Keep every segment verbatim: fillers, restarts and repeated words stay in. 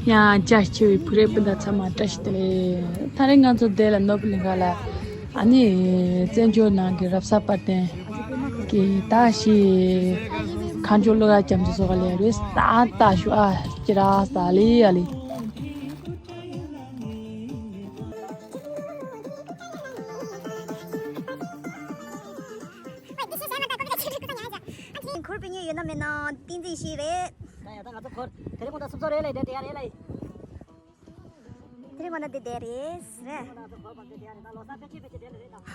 ཡང་རྒྱ་ཆེ་བའི་བུ་རེད་སྤུན་ཟླ་ཚང་མ་བཀྲ་ཤིས་བདེ་ལེགས། ད་རེས་ང་ཚོ་འདི་ལ་ནོར་བུ་གླིང་ག་ལ་ཨ་ནི་བཙན་བྱོལ་ནང་གི་རབ་གསལ་དཔལ་ལྡན་གྱི་ད་ཞིག་ཁ་མཆོག་གླུ་གར་རྒྱ་མཚོ་སོགས་ལས་རེད། ད་ལྟ་ཞུ་ཨ་ཅི་ར་ས་ལི་ཨ་ལི། འཁོར་པའི་ཉེ་ཡོད་ན་མེད་ན་བསྟན་འཛིན་ཞིག་རེད། ད་ཡ་ད་ང་ཚོ་འཁོར་དེ་རིང་ཁོང་ད་སུབ་ཚོ་རེད་ལས་དེ་དེ་ཡ་རེད་ལས། དེ་རིང་ཁོང་ད་དེ་དེ་རེད་རེད། ཁོང་ད་ཚོ་འཁོར་པ་དེ་དེ་ཡ་རེད། ད་ལོ་གསར་ཕལ་ཆེར་ཕལ་ཆེར་དེ་ལ་རེད་ད།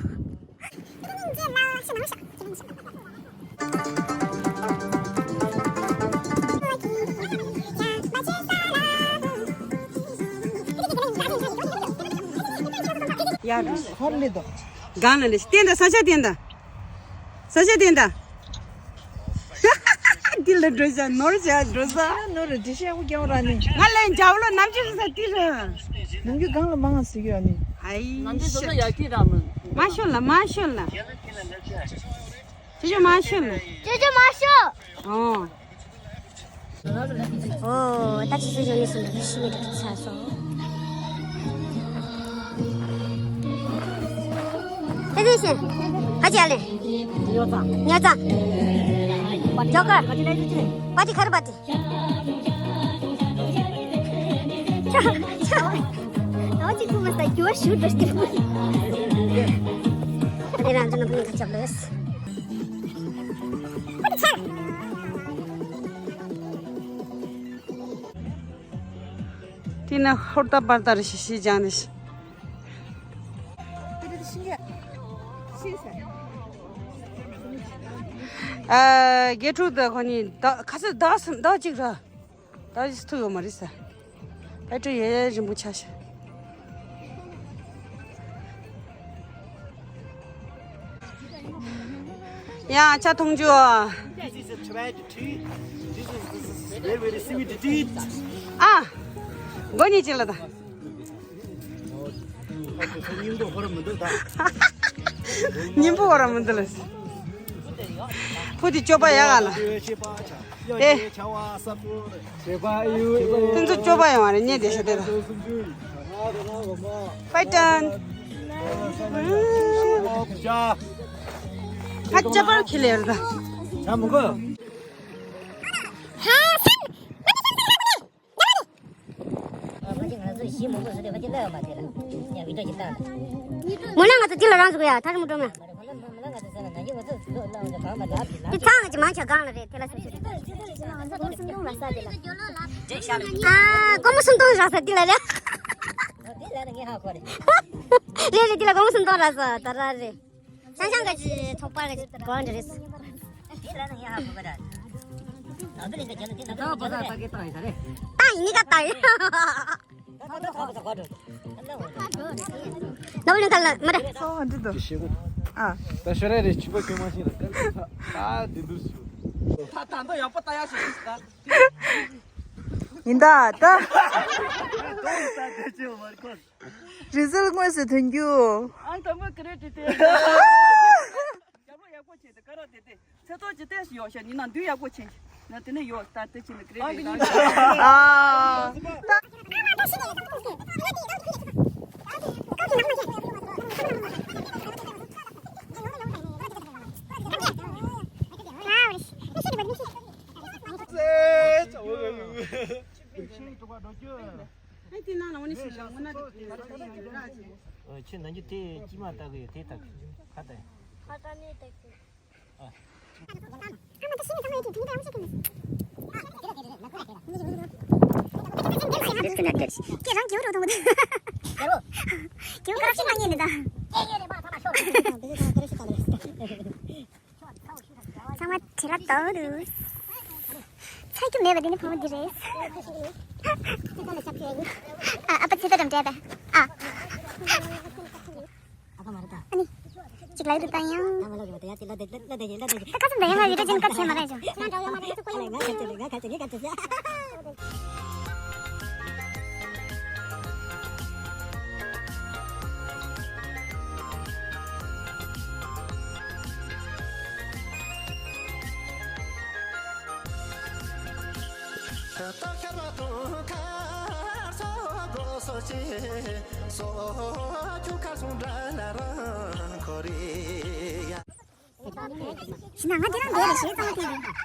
ཡར་འགྲོ། ཧོར་ལི་དོ། གང་ལ་ལས་བསྟན་ད་ས་ཆ་བསྟན་ད། ས་ཆ་བསྟན་ད། འདི་ལ་འགྲོ་བྱ་ནོར་བྱ་འགྲོ་ས། ནོར་འདི་ཤ་བུ་རྒྱང་ར་ནི། ང་ལས་འཇའ་ལོ་ནམ་རྒྱུན་ས་ཏི་ར། ནམ་རྒྱུན་གང་ལ་མང་ང་ཟིག་ཡོད་ནི། ཨའི་ནམ་རྒྱུན་ཤ། ཡག་གི་ར་མོ། མ་ཤོར་ལ་མ་ཤོར་ལ། ཅོ་ཅོ་མ་ཤོར་ལ། ཅོ་ཅོ་མ་ཤོར། ཨོ། ཨོ། ད་ཅི་ཞིག་ཞིག་ནས་སུ་འདུག་ཤི་མི་འདུག་ཚ་སོང་། དེ་དེ་བཞིན། ཁ་ཅིག་ཨ་ལེ། ཉོ་ཚ། ཉོ་ཚ། ཇོ་ཀར། པ་ཏི་ཁ་རུ་པ་ཏི། ཨ་ཅི་ཁུ་མ་ས་ཇོ་ཤུ་འགྲོ་སྟེ། དེ་རང་ཚོ་ནང་ཕུ་ནི་ཁ་ཆབ་ལོས། དེ་ན་ཧོར་ད་པར་ད་རེ་ཤི་ཤི་ཅང་ནི་ཤི། ཨ། དགེ་ཕྲུག་ད་ཁོ་ནི་ད་ཁ་ཚ་ཟླ་གསུམ་ཟླ་གཅིག་ར། ད་ཅི་ཐུག་ཡོད་མ་རེད་ས། ཨེ་ཀྲི་ཡེ་རིན་པོ་ཆེ་ཤ། ཡ་ཆ་མཐོང་རྒྱུ། This is a tragedy. This is, this is very, very sweet deed. ཨ། མགོ་གཉིས་ཅིག་ལ་ད། སྙིང་པོ་ཧོར་མི་འདུག་ད། སྙིང་པོ་ཧོར་མི་འདུག་ལ། ཕུ་དེ་སྐྱོ་པ་ཡག་ག་ལ། ཨེ། ཁྱེད་ཚོ་སྐྱོ་པ་ཡོང་བ་རེད་ཉེ་དེ་ཤ་དེ་ད། པའི་ཏན། ཁ་ཅག་པར་ཁྱི་ལེར་ད། ཆ་མི་དགོས། མོ་ལ་ང་ཚོ་འདི་ལ་རང་ཟུག་ཡ་ཐར་མོ་འགྲོ་མ། དེ་ཚང་གི་མང་ཆ་གང་ལ་རེད་དེ་ལ་སུ་ཞིག་རེད། ཨ་སྒོར་མོ་སུམ་སྟོང་རག་ས་འདི་ལ་རེད། རེད་རེད་འདི་ལ་སྒོར་མོ་སུམ་སྟོང་རག་ས་ད་ར་རེད། ཤང་ཤང་ག་ཅི་ཚོགས་པར་ག་ཅི་གོ་འདྲ་རེད། ད་ཡིན་ནི་ག་ད་ཡིན། ནོར་བུ་གླིང་ག་ལ་མ་རེད། ཨ་འདི་དོ། ཨ། ད་ཤོ་ར་རེ་ཆུ་པ་ཁྱོད་མ་ཤེས་ལ་ད་འདི་འདུག་སུ། ད་ད་ད་ཡག་པོ་ད་ཡག་ཤོས་ད། ཡིན་ད་ད། རི་སུལ་དངོས་སུ་ཐོན་རྒྱུ། ཨང་དང་པོ་ཀི་རེ་ཏི་ཏི། རྒྱབ་ལོགས་ཡག་པོ་བྱས་ཏེ་ཀ་ར་དེ་དེ་ཚེ་ཐོག་ཅི་ལྟས་ཤིག་ཡོད་ཤག་ཡིན་ན་འདུས་ཡག་པོ་བྱས་ཤག་ན་དེ་ནས་ཡོད་ད་དེ་ཕྱིན་ནས་ཀི་རེ་ཏི་ཏི། ཨ། ཨ་དེ་ནང་ལ་འོ་ནི་ཞིག་ལ་འོ་ན་དེ་དེ་ར་ཅིག་ཡོད་ར་ཅིག་ཨ་ཁྱེད་ནང་རྒྱུ་དེ་དཀྱིལ་མ་ལྟ་གི་ཡོད་དེ་ལྟ་གི་ཁ་ལྟ་ཡ། ཁ་ལྟ་ནི་ལྟ་གི་ཨ། Disconnected. ཁྱེད་རང་རྒྱུ་རོ་དང་མོ་དེ། རྒྱུ་རོ་ཁ་ཤས་མ་ཉན་ནི་ད། ཚང་མ་བྱེད་ལ་དོ་རུ། ཚ་རྒྱུ་མེད་པ་འདི་ནི་བུ་མོ་འདི་རེད། ཨ་ཨ་ཕ་ཚེ་ད་འགྲམ་འདྲེས་པས། ཨ། ཨ་ནི། གཅིག་ལ་ཡོད་དུ་བཏང་ཡང་། ད་ཁ་ཚུམ་ད་ཡང་ང་ཡོད་དྲ་ཅན་ཀ་ཚེ་མ་རེད་ཅོ། ང་འདྲ་ཡང་མ་རེད་ཚུ་ཀོ་ཡང་། སོ་ཆེ་སོ་ཁྱུ་ཁ་སུང་འདྲ་ལ་རང་ཁོ་རེ་ཡ། ཞི་ན་ང་འདི་རང་འདི་རེད་ཞེས་ཙང་དེ་རེད། ཁ་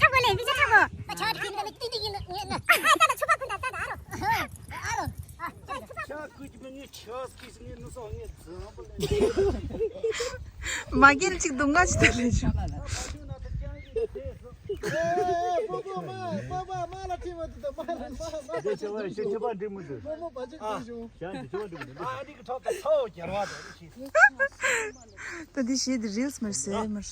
གོ་ལེ་བི་ཅ་ཁ་གོ། ཨ་ད་ད་ཆུ་པ་ཁུན་ད་ད་ད་ཨ་རོ། ཨ་རོ། ཨ་ད་ཆུ་པ། མ་གིལ་གཅིག་སྡུག་ང་ཅིག་དེ་ལས་བྱུང་། ད་འདི་ཞེས་འདི་རིལ་སི་མར་ཟེར་མར།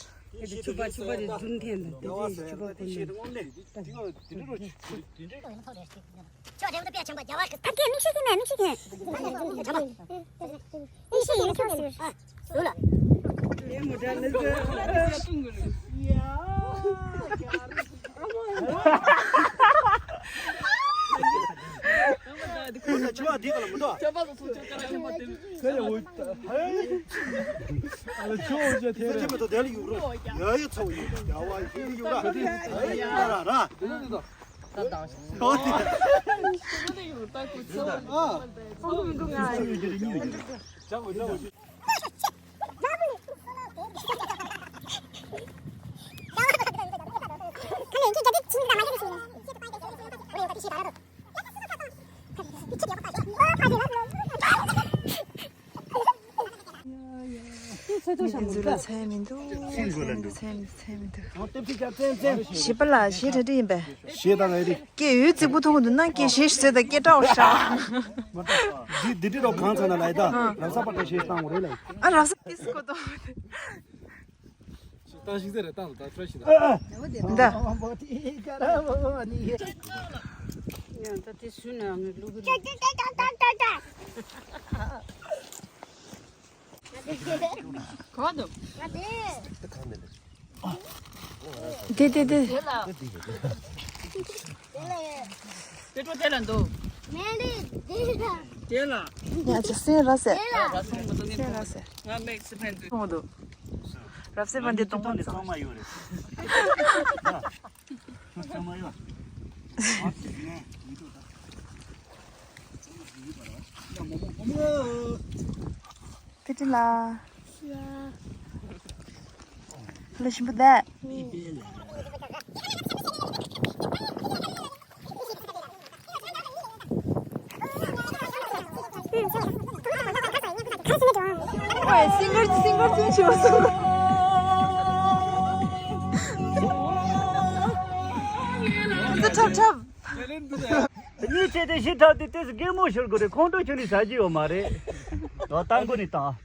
ཆུ་པ་ཆུ་པ་རེ་རྫུན་འཐེན་དང་དེ་རེད་ཆུ་པ་ཀུན་ནས། ཁྱོད་རེ་བ་ད་པས་ཆང་པ་རྒྱ་བ་གི་ད་གས་མིག་ཤེས་ཀྱི་མེད་མིག་ཤེས་ཀྱི་མེད། ཆང་པ། མིག་ཤེས་ཡིན་ཁྱོད་ཟེར། ཨ། ལོ་ལ། ཁོ་ད་ཆུ་བ་འདི་ག་ལ་མི་འདུག་ཁྱོད་ཡ་འོ། ཨ་ལ་ཆུ་བ་འཇལ་ཐེ་རེ། ཁྱོད་མི་འདུག་དེ་ལ་ཡུག་རོ། ཡ་ཡ་ཚོ་ཡུག་ར་ར། ཚོད་ཚོད་བྱ་མི་འདུག་ཚད་མི་འདུག་ཚད་མི་འདུག་ཚད་མི་འདུག་ཞི་པ་ལ་ཞི་གྲ་སྒྲིག་ཡིན་པས། ཞི་དང་ཨེ་རི། སྐད་ཡོད་རྫིག་པོ་མཐོང་གི་འདུག་ན་སྐད་ཞེ་ཞེ་ད་སྐད་གྲགས་ཤག་འདི་འདི་འདྲི་རོགས་གང་ཚ་ན་ལ་ཡི་ད་རབ་ས་པ་ཏྲ་ཞེ་བཏང་འོ་རེ་ལ་ཡི། ཨ་རབ་ས་ཏིས་ཀོ་ཏོ། ཏང་ཤིག་ཟེར་རེ་ཏང་ད་ཕྲ་ཤི་ད། འདི། ཡང་ད་དེ་སུ་ན་ངའི་ལུག་གི། གང་འདུག་དེ་དེ་དེ། དེ་ཏོ་དེ་ལ་འདུག་དེ་ལ། ཡ་ཅི་སེ་ར་སེ། དེ་ལ། སེ་ར་སེ། ང་མེག་སི་ཕན་འདུག་འདུག་རབ་སེ་ཕན་དེ་གཏོང་བ་ཚང་མ་ཡོད་རེད། ཚང་མ་ཡོད། པི་ཏི་ལ། ལ་ཞིམ་པོ་བསྡད། ཨོའི་སིང་གར་སིང་གར་ཅན་ཆེ་བ་སོང་། འདི་ཁྲབ་ཁྲབ། གཉིས་བྱས་ཏེ་ཞི་ཁྲབ་དེ་ཏོག་ཙམ་སྐྱེད་མོ་ཤོར་དགོས་རེད། ཁོང་ཁྲོ་ཆུང་ནས་ཟ་རྒྱུ་ཡོད་མ་རེད། ལོ་ཏང་གོ་ནས་བཏང་།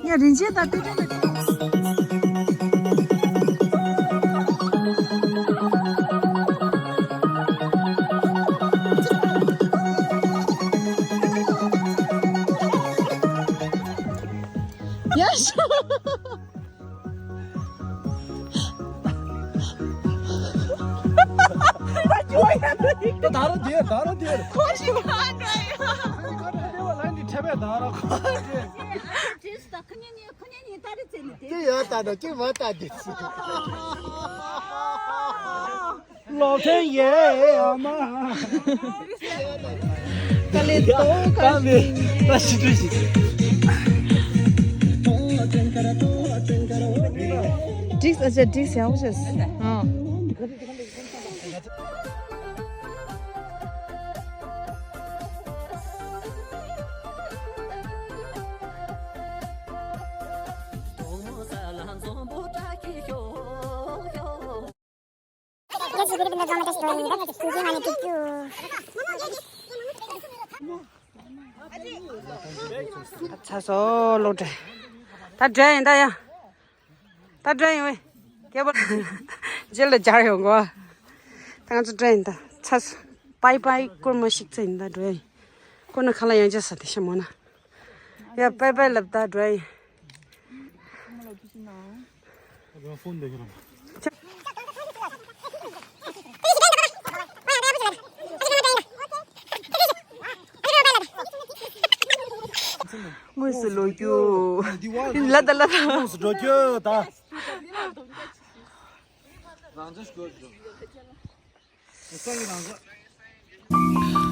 ཡ་རིན་ཆེན་དང་དཔེ་སྟོན་ཡ་ཤོ། ད་ར་དེ་ད་ར་དེ། ཁོ་ཞིག་ཧ་འདྲ་ཡ། ཁོ་ད་ར་དེ་བ་ལ་འདི་ཁྲེ་བའི་ད་ར་ཁོ་དེ། ཁོ་ཉན་ཉན་ཁོ་ཉན་ཉན་ད་ར་ཚེ་ནི་དེ། དེ་ཡ་ད་ད་ཀྱི་བ་ད་དེ། ལོ་ཁེན་ཡེ་ཨ་མ། དཀའ་ལས་དོ་ཁ་ཤིང་། ད་ཤི་དུས་ཤིག་འགྲིག་ཨ་ཅེ་འགྲིག་ཡག་པོ་བྱས། ཨ། ཚ་སོ་ལོ་དྲ། ད་དྲ་ཡིན་ད་ཡ། ད་དྲ་ཡིན་བས། སྐྱེ་བོ། རྗེས་ལ་སྦྱར་ཡོང་གོ། ད་ང་ཚོ་དྲ་ཡིན་ད་ཚ་སོ། པའི་པའི་སྐོར་མ་ཞིག་ཚ་ཡིན་ད་དྲ་ཡིན། ཁོ་ན་ཁ་ལ་ཡང་ཅི་ས་དེ་ཤ་མོ་ན། ཡ་པའི་པའི་ལབ་ད་དྲ་ཡིན། དངོས་སུ་ལོ་རྒྱུས། ལ་ད་ལ་ད། དངོས་སུ་འགྲོ་རྒྱུ་ད། རང་ཚོ་ཤོད་རྒྱུ།